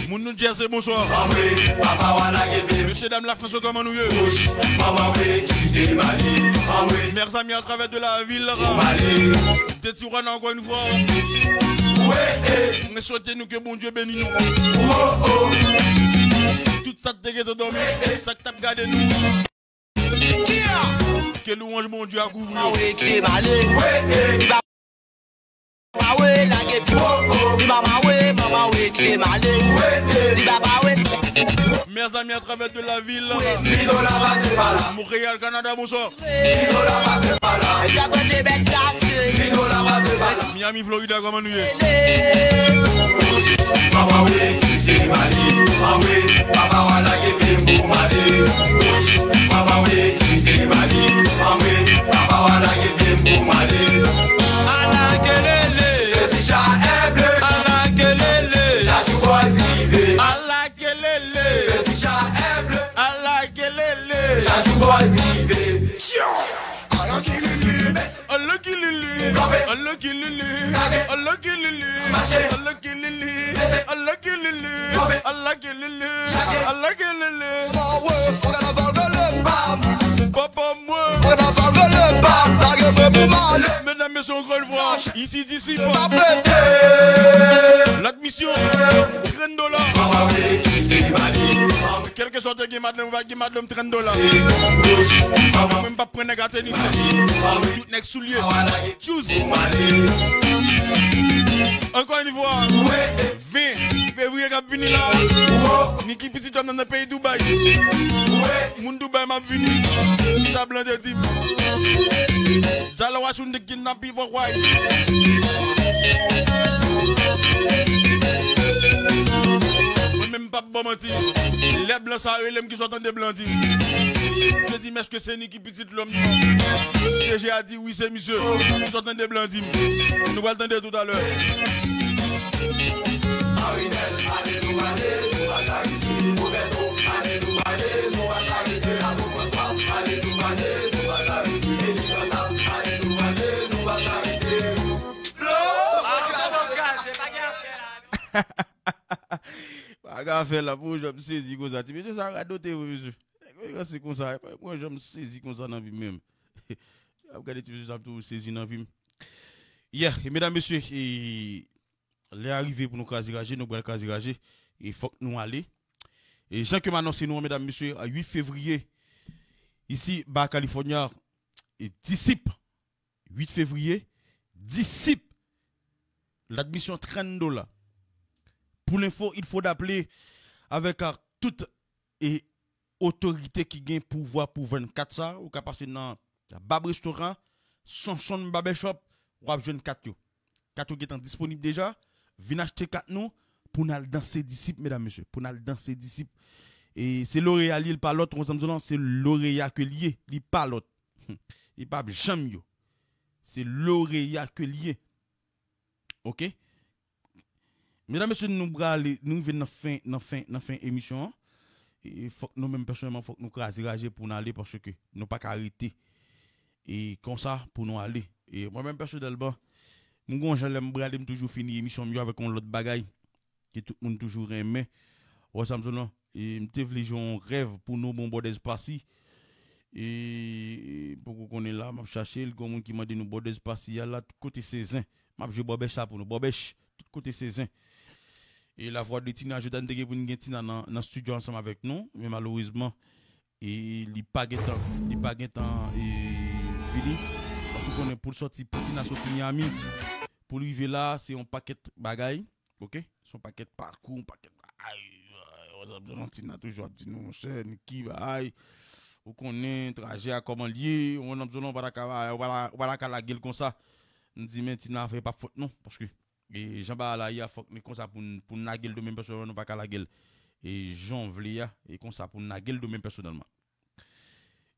Moun New Jersey, bonswa. Mesye dam Lafrans yo, kòman nou ye? Mèzami, atravè de la vil de Tijuana, ankò yon fwa. Mwen swete nou ke Bondye beni nou. Tout sa k te gentan dòmi, sa k t ap gade nou. Ke louanj Bondye a kouvri yo. Mama we, kite m ale. Di papa we, lage pye. Di mama we, mama we, kite m ale. Di papa we. Mes amis, à travers de la ville. Montréal, Canada, bonsoir. Miami, Florida, kòman nou ye? Manman wi, kite Mali, anmwe, papa w a lage pye m pou Mali. Manman wi, kite Mali, anmwe, papa w a lage pye m pou Mali. Ala kelele. Sezi cha è ble. Ala kelele. Chachou bòy rive. Ala kelele. Sezi cha è ble. Ala kelele. Chachou bòy rive. Ala kelele. Ala kelele. Ala kelele. Ala kelele. Ala kelele. Ala kelele. Ala kelele. Ala kelele. Papa mwen. Medam, mesye, ankò yon fwa, isi Disip. Ladmisyon, trant dola. Kèlkeswa w te gen madanm, ou pa gen madanm, trant dola. Mwen, m p ap pran nèg a tenis. Tout nèg soulye. Choose. Ankò yon fwa, ven fevriye k ap vini la, Niki Pitit Lòm nan nan peyi Dubai. Moun Dubai, m ap vini. Sa blan te di m. Jalo Washington kidnapping for white. Mwen menm, m p ap ba w manti. Lè blan sa rele m, ki sa w tande blan di m? Misye di m, èske se Niki Pitit Lòm nan? P D G a di wi, se misye. Ki sa w tande blan di m? Nou pral tande toutalè. Bagay afè la, pou jan m sezi konsa. Ti mesye sa radote vre, mesye. Nèg yo ranse konsa, e pa mwen jan m sezi konsa nan vi m menm. Ap gade ti mesye sa, m toujou sezi nan vi m. Yeah, e medam, mesye, e lè a rive pou nou kraze raje, nou pral kraze raje, e fòk nou ale. E jan ke m anonse nou an, medam, mesye, a uit fevriye, isi, Baja California, e Disip, uit fevriye, Disip, ladmisyon trant dola. Pou lenfo, il faut d'appeler avec, euh, tout e otorite ki gen pouvwa pou vann kat sa, ou ka pase nan Bab Restoran, Sonson Barbershop, w ap jwenn kat yo. Kat yo gentan disponib deja. Vin achte kat nou pou n al danse Disip, medam, mesye. Pou n al danse Disip. E se loreya li, li pa lòt, ou konprann sa m di w lan, se loreya ke li ye, li pa lòt. Li p ap janm yo. Se loreya ke li ye. Oke? Medam, mesye, nou prale, nou rive nan fen, nan fen, nan fen emisyon an. E fòk nou menm pèsonèlman, fòk nou kraze raje pou n ale, paske nou pa ka rete e konsa pou nou ale. E mwen menm pèsonèlman, m gon jan lè m prale, m toujou fini emisyon m yo avèk yon lòt bagay ke tout moun toujou renmen. Ou wè sa m di w lan? E m te vle jwe yon rèv pou nou, bon, Bòdèz Pasi. E poko konnen la, m ap chache l, gon moun ki mande nou Bòdèz Pasi a la, tout kote se zen. M ap jwe bòbèch sa pou nou. Bòbèch, tout kote se zen. E Lavwa de Tina, jodi a n te gen pou n gen Tina nan, nan estidyo ansanm avèk nou, men malerezman, e li pa gentan, li pa gentan, e vini. Paske w konnen pou l sòti, pou Tina sòti Miami, pou l rive la, se yon pakèt bagay, oke? Se yon pakèt pakou, yon pakèt bagay. Tina toujou ap di nou, monchè, Niki, bagay. Ou konnen trajè a kòman l ye, ou konn, ou pa ta ka, ou pa ta, ou pa ta ka lage l konsa. M di, men Tina, fè pa fòt non, paske e jan bagay la ye a, fòk ni konsa pou n, pou n lage l de menm pèsonèlman, nou pa ka lage l e jan w vle a, e konsa pou n lage l de menm pèsonèlman.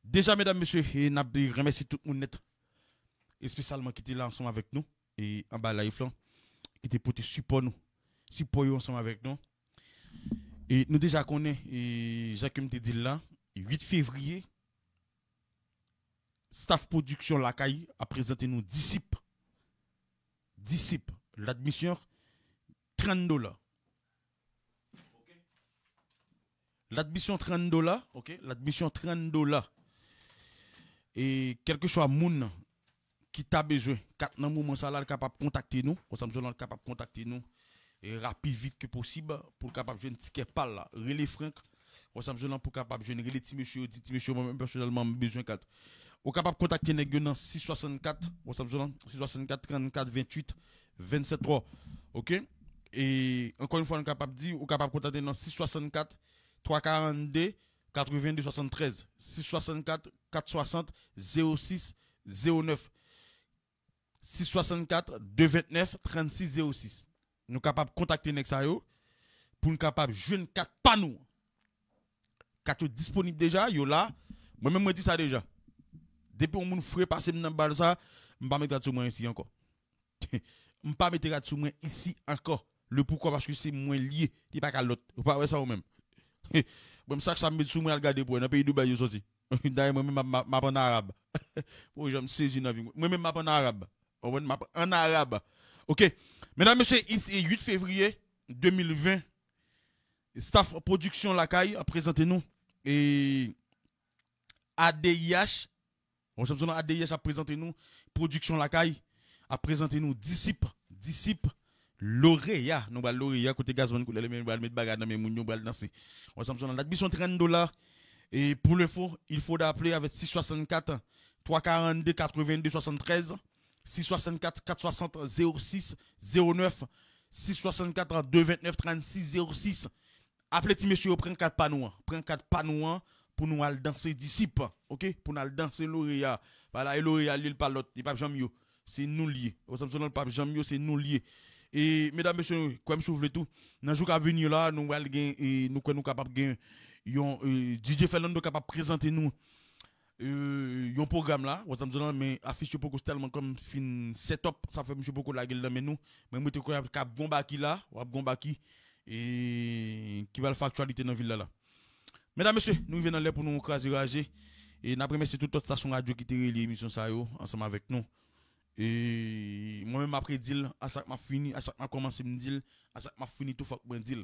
Deja, medam, mesye, e n ap remèsye tout moun nèt, espesyalman ki te la ansanm avèk nou, e anba live lan, ki te pote sipò nou, sipò yo ansanm avèk nou. E nou deja konnen, e jan ke m te di l la, uit fevriye, Staff Production Lakay ap prezante nou Disip. Disip. Ladmisyon, trant dola. Ladmisyon, trant dola, oke? Ladmisyon, trant dola. E kèlkeswa moun ki ta bezwen kat nan moman sa la, l kapab kontakte nou. Konsa, m di w lan, l kapab kontakte nou e rapi vit ke posib pou l kapab jwenn tikè pa l la. Rele Frank, Wè sa m di w lan, pou kapab jwenn, rele ti mesye yo, di ti mesye yo, mwen menm pèsonèlman, m bezwen kat. Ou kapab kontakte nèg yo nan sis swasannkat, wè sa m di w lan, sis swasannkat, trannkat, venntuit, vennsèt twa. Oke? E ankò yon fwa, nou kapab di, ou kapab kontakte nan sis swasannkat, twa karannde, katrevenndeswasanntrèz, sis swasannkat, katswasant, zewo sis, zewo nèf, sis swasannkat, de ventnèf, trannsis zewo sis. Nou kapab kontakte nèg sa yo pou n kapab jwenn kat pa nou. Kat yo disponib deja, yo la. Mwen menm, mwen di sa deja. Depi yon moun fre pase m nan bal sa, m pa met rad sou mwen isi ankò. M pa mete rad sou mwen isi ankò. Le poukwa? Paske se mwen l ye. Li pa ka lòt. Ou pa wè sa ou menm? Mwen, sak sa m met sou mwen, al gade pou wè nan peyi Dubai yo soti. Dayè, mwen menm, m ap, m ap, m ap ann Arab. Pou jan m sezi nan vi m. Mwen menm, m ap ann Arab. Ou konprann? M ap ann Arab. Ok. Medam, mesye, it's a uit fevriye de mil ven. Staff Production Lakay ap prezante nou. E A D I H. Bon, Samson, A D I H ap prezante nou Production Lakay. Ap prezante nou Disip. Disip. Loreya. Nou pral Loreya kote Gazman koulè li, men nou pral met bagay nan men moun yo, pral danse. Bon, Samson, la date bi son trente dollars. Et pour l'info, il faut appeler avec six soixante-quatre, trois quarante-deux, quatre-vingt-deux soixante-treize, six soixante-quatre, quatre soixante, zéro six, zéro neuf, six soixante-quatre, deux vingt-neuf, trente-six, zéro six. Aple ti mesye yo, pran kat pa nou an. Pran kat pa nou an pou nou al danse Disip, ok? Pou n al danse Loreya. Pala e Loreya, li l pa lòt, li p ap janm yo. Se nou l ye. Ou Samson, l p ap janm yo, se nou l ye. E, medam, mesye, kwè m si w vle tou, nan jou k ap vini yo la, nou pral gen, e, nou kwè nou kapab gen yon, e, D J Fernando kapab prezante nou, e, yon pwogram la, ou Samson, men afich yo poko tèlman kòm fin set up, sa fè misye poko lage l nan men nou. Men mwen te kwè k ap gon baki la, w ap gon baki, e, ki pral fè aktyalite nan vil la la. Medam, mesye, nou rive nan lè pou nou kraze raje. E n ap remèsye tout lòt stasyon radyo ki te relye emisyon sa yo ansanm avèk nou. E mwen menm, m ap redi l, a chak m ap fini, a chak m ap kòmanse, m di l, a chak m ap fini tou, fòk mwen di l.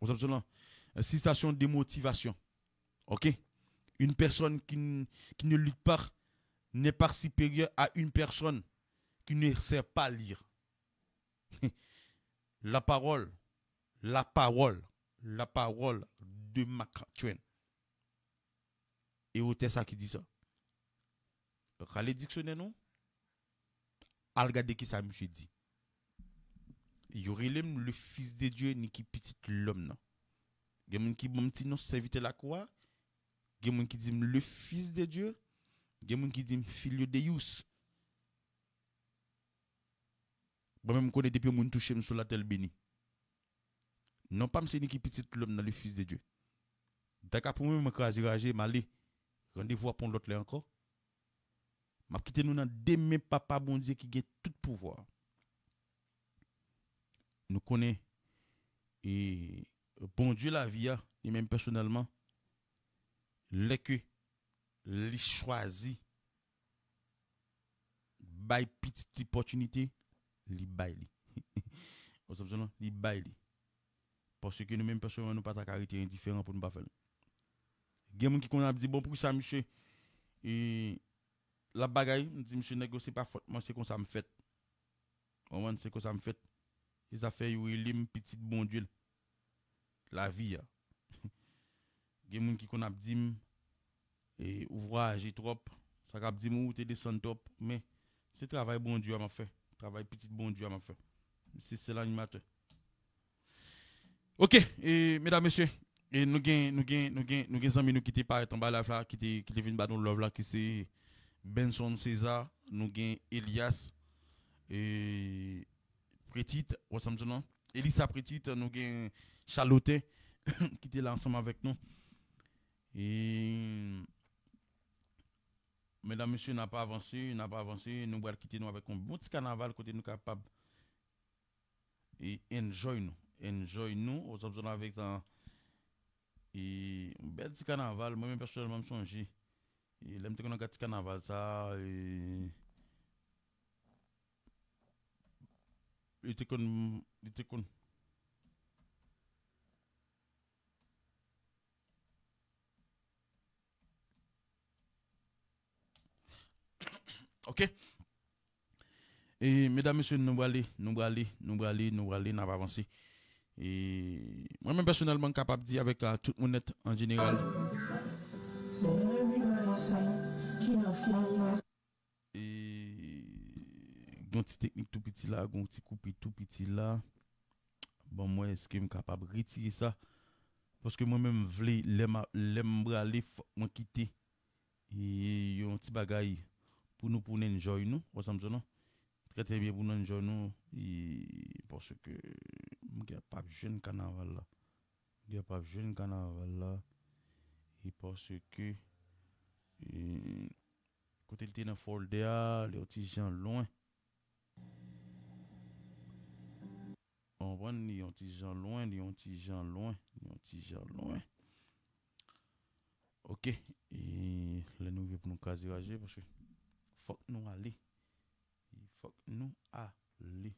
Ou sa m sou lan? Six stations de motivation. Ok? Une personne qui, n- qui ne lutte pas n'est pas supérieure à une personne qui ne sait pas lire. La parole, la parole, la parole de Marc Twain. E otè sa ki di sa. Rale diksyonè nou, al gade ki sa misye di. Yo rele m le fils de Dieu, ni ki pitit lòm nan. Gen moun ki ban m ti non sèvitè lakou a, gen moun ki di m le fils de Dieu, gen moun ki di m filho de Deus. Mwen menm, m konnen depi yon moun touche m sou latè, l beni. Non pa m se ni ki pitit lòm nan, le fils de Dieu. Daka pou mwen, mwen kraze raje, m ale. Randevou a pou yon lòt lè ankò. M ap kite nou nan de men Papa Bondye ki gen tout pouvwa. Nou konnen, e, Bondye lavi a, li menm pèsonèlman, lè ke li chwazi bay pitit li pòtinite, li bay li. Ou sa m sou lan? Li bay li. Paske nou menm pèsonèlman, nou pa ta ka rete endiferan pou nou pa fè l. Gen moun ki konn ap di, bon, poukisa misye, e, l ap bagay? M di, misye, nèg yo, se pa fòt mwen, se konsa m fèt. Ou konprann? Se konsa m fèt. E sa fè yo rele m pitit Bondye lavi a. Gen moun ki konn ap di m, e, ou vwayaje twòp. Sa k ap di m ou te desann twòp. Men, se travay Bondye a m ap fè. Travay pitit Bondye a m ap fè. Se sèl animatè. Ok, e, medam, mesye, e nou gen, nou gen, nou gen, nou gen zanmi nou ki te parèt anba live la, ki te, ki te vin ba nou love la, ki se Benson César, nou gen Elias, e, Pretit, ou sa m sou lan? Elisa Pretit, nou gen Charlotte, ki te la ansanm avèk nou. E, medam, mesye, n ap avanse, n ap avanse, nou pral kite nou avèk yon bon ti kanaval kote nou kapab, e, enjoy nou. Enjoy nou, ou sa m sou lan, avèk, e, yon bèl ti kanaval. Mwen menm pèsonèlman, m sonje, e, lè m te konn gad ti kanaval sa, e, li te konn, li te konn. Ok. E, medam, mesye, nou prale, nou prale, nou prale, nou prale, n ap avanse. E mwen menm pèsonèlman, m kapab di avèk, a, tout moun nèt an jeneral. E, gen yon ti teknik tou piti la, gen yon ti koupe tou piti la. Bon, mwen, èske m kapab retire sa? Paske mwen menm vle, lè m a, lè m prale, fòk mwen kite, e, yon ti bagay pou nou, pou n enjoy nou, ou wè sa m di w non? Trè, trè byen pou n enjoy nou, e, paske m gen p ap jwenn kanaval la. M gen p ap jwenn kanaval la, e paske, e, kote l te nan folder a, li yon ti jan lwen. Ou konprann, li yon ti jan lwen, li yon ti jan lwen, li yon ti jan lwen. Ok, e lè nou rive pou nou kraze raje, paske fòk nou ale. E fòk nou ale.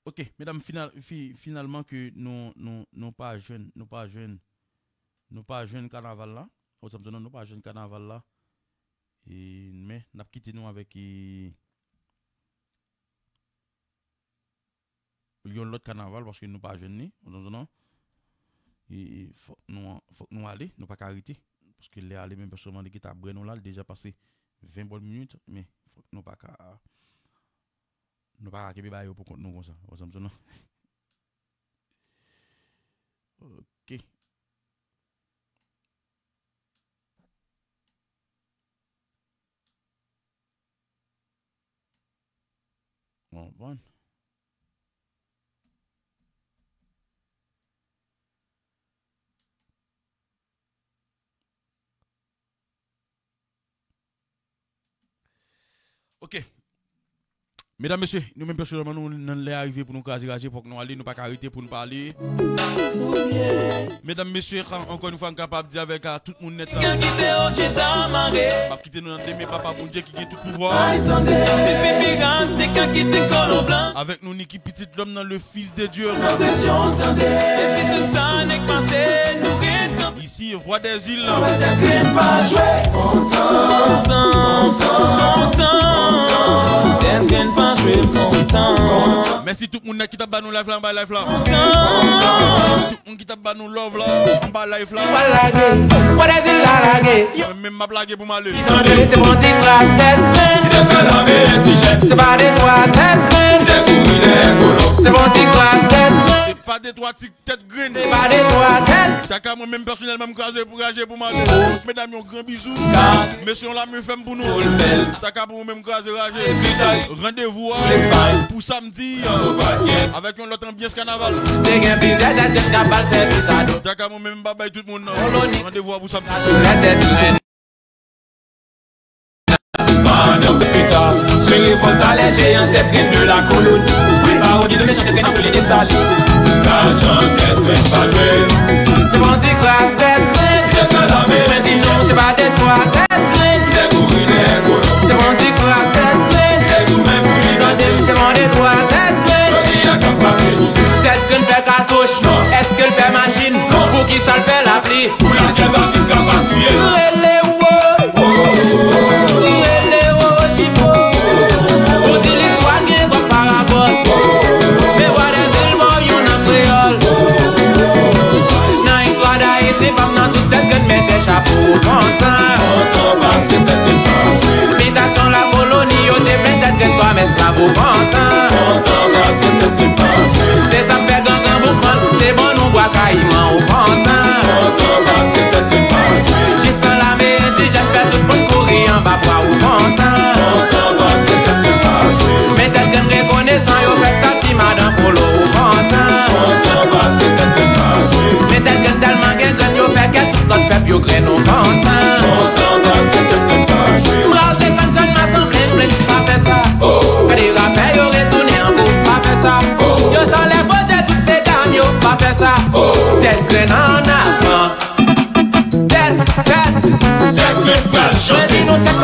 Ok, medam, final, fi, finalman ke nou, nou, nou pa jwenn, nou pa jwenn, nou pa jwenn kanaval la. Ou sa m di w non, nou pa jwenn kanaval la. E, men, n ap kite nou avèk, e, yon lòt kanaval, paske nou pa jwenn li, ou sa m di w non. E, e, fòk nou, fòk nou ale, nou pa ka rete. Paske lè ale, men pèsonèlman, li gentan ap brè nou la, li deja pase ven bòn minit, men fòk nou pa ka, nou pa ka kenbe bagay yo pou kont nou konsa. Ou sa m di w non? Ok. Bon, bon. Ok. Medam, mesye, nou menm pèsonèlman, nou nan lè a rive pou nou kraze raje, fòk nou ale, nou pa ka rete pou nou pa ale. Medam, mesye, an-, ankò yon fwa, m kapab di avèk, a, tout moun nèt, a, m ap kite nou nan de men Papa Bondye ki gen tout pouvwa. Avèk nou, Niki, pitit lòm nan, le Fils de Dieu. Ici, Roi des Îles. Mèsi tout moun nèt ki t ap ba nou live la, anba live la. Tout moun ki t ap ba nou love la, anba live la. Mwen menm m ap lage pou m ale. Se pa de twa ti tèt grenn. Taka mwen menm pèsonèlman m kraze pou raje pou m ale. Donk, medam, yon gran bizou. Mesye, yon lame fèm pou nou. Taka pou mwen menm kraze raje. Randevou a pou samdi, avèk yon lòt anbyans kanaval. Taka mwen menm m ap bay tout moun randevou a pou samdi. Pandan pita, se revòlt a lè jeyan, tèt grenn de la koloni. Pawòl de mechan tèt grenn ap rele Desalin. Lajan tèt grenn pa jwe. Se bandi kras tèt grenn. Tèt grenn lame. Mwen di non, se pa de twa tèt grenn. Se bandi kras tèt grenn. Tande m, se bandi kras tèt grenn. Tèt grenn fè katouch. Èske l fè machin? Poukisa l fè lapli? Rele wo, rele wo, pi fò. Ou di listwa gen dwa parabòl. Men Rwa dèzil ba w youn an kreyòl. Nan istwa Dayiti, fanm nan tout tèt grenn mete chapo, ou kontan. Bitasyon lakoloni, yo te fè tèt grenn kòm esklav, ou kontan. Se sa k fè gangan boukman, se bon nou bwa kayiman, ou kontan. Jis tan lame endijèn fè tout moun kouri anba bwa, ou kontan. Men tèt grenn rekonesan, yo fè estati madan Polo, ou kontan. Men tèt grenn tèlman gen grenn, yo fè kè tout lòt pèp yo grenn, ou kontan. M pral desann Channmas an plen plen, pa fè sa. Gade rapè yo retounen an gwo, pa fè sa. Yo sanlè poze tout medam yo, pa fè sa. Tèt grenn ann avan. Tèt, tèt. Tèt grenn pral chante. Mwen di nou tèt